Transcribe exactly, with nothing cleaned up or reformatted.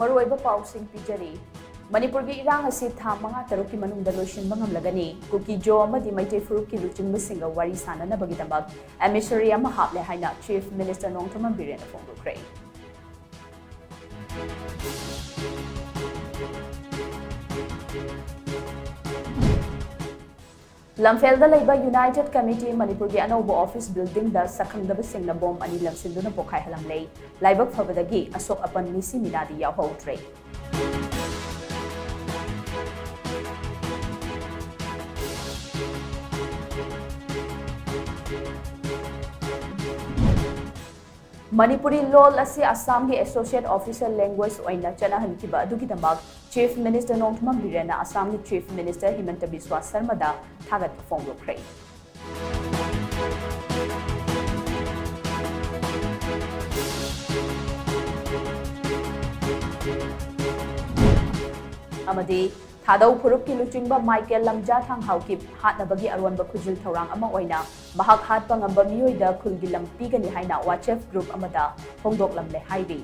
ꯃꯔꯨꯑꯣꯏꯕ ꯄꯥꯎꯁꯤꯡ ꯄꯤꯖꯔꯤ꯫ ꯃꯅꯤꯄꯨꯔꯒꯤ ꯏꯔꯥꯡ ꯑꯁꯤ ꯊꯥ ꯃꯉꯥ ꯇꯔꯨꯛꯀꯤ ꯃꯅꯨꯡꯗ ꯂꯣꯏꯁꯤꯟꯕ ꯉꯝꯂꯒꯅꯤ꯫ ꯀꯨꯀꯤ ꯖꯣ ꯑꯃꯗꯤ ꯃꯩꯇꯩ ꯐꯨꯔꯨꯞꯀꯤ ꯂꯨꯆꯤꯡꯕꯁꯤꯡꯒ ꯋꯥꯔꯤ ꯁꯥꯅꯅꯕꯒꯤꯗꯃꯛ emissary ꯑꯃ ꯍꯥꯞꯂꯦ ꯍꯥꯏꯅ Chief Minister ꯅꯣꯡꯊꯣꯝꯕꯝ ꯕꯤꯔꯦꯟꯅ ꯐꯣꯡꯗꯣꯛꯈ꯭ꯔꯦ꯫ ꯂꯝꯐꯦꯜꯗ ꯂꯩꯕ United Committee ꯃꯅꯤꯄꯨꯔꯒꯤ ꯑꯅꯧꯕ office building ꯗ ꯁꯛꯈꯪꯗꯕꯁꯤꯡꯅ ꯕꯣꯝ ꯑꯅꯤ ꯂꯪꯁꯤꯟꯗꯨꯅ ꯄꯣꯈꯥꯏꯍꯜꯂꯝꯂꯦ꯫ ꯂꯥꯏꯕꯛ ꯐꯕꯗꯒꯤ ꯑꯁꯣꯛ ꯑꯄꯟ ꯃꯤꯁꯤ ꯃꯤꯅꯥꯗꯤ ꯌꯥꯎꯍꯧꯗ꯭ꯔꯦ꯫ ꯃꯅꯤꯄꯨꯔꯤ ꯂꯣꯜ ꯑꯁꯤ ꯑꯁꯥꯝꯒꯤ associate official language ꯑꯣꯏꯅ ꯆꯠꯅꯍꯟꯈꯤꯕ ꯑꯗꯨꯒꯤꯗꯃꯛ Chief Minister ꯅꯣꯡꯊꯣꯝꯕꯝ ꯕꯤꯔꯦꯟꯅ ꯑꯁꯥꯝꯒꯤ Chief Minister ꯍꯤꯃꯟꯇ ꯕꯤꯁ꯭ꯋꯥ ꯁꯔꯃꯗ ꯊꯥꯒꯠꯄ ꯐꯣꯡꯗꯣꯛꯈ꯭ꯔꯦ꯫ ꯑꯃꯗꯤ ꯊꯥꯗꯧ ꯐꯨꯔꯨꯞꯀꯤ ꯂꯨꯆꯤꯡꯕ ꯃꯥꯏꯀꯦꯜ ꯂꯝꯖꯥꯊꯥꯡ ꯍꯥꯎꯀꯤꯞ ꯍꯥꯠꯅꯕꯒꯤ ꯑꯔꯣꯟꯕ ꯈꯨꯖꯤꯜ ꯊꯧꯔꯥꯡ ꯑꯃ ꯑꯣꯏꯅ ꯃꯍꯥꯛ ꯍꯥꯠꯄ ꯉꯝꯕ ꯃꯤꯑꯣꯏꯗ ꯈꯨꯜꯒꯤ ꯂꯝ ꯄꯤꯒꯅꯤ ꯍꯥꯏꯅ WhatsApp group ꯑꯃꯗ ꯐꯣꯡꯗꯣꯛꯂꯝꯂꯦ ꯍꯥꯏꯔꯤ꯫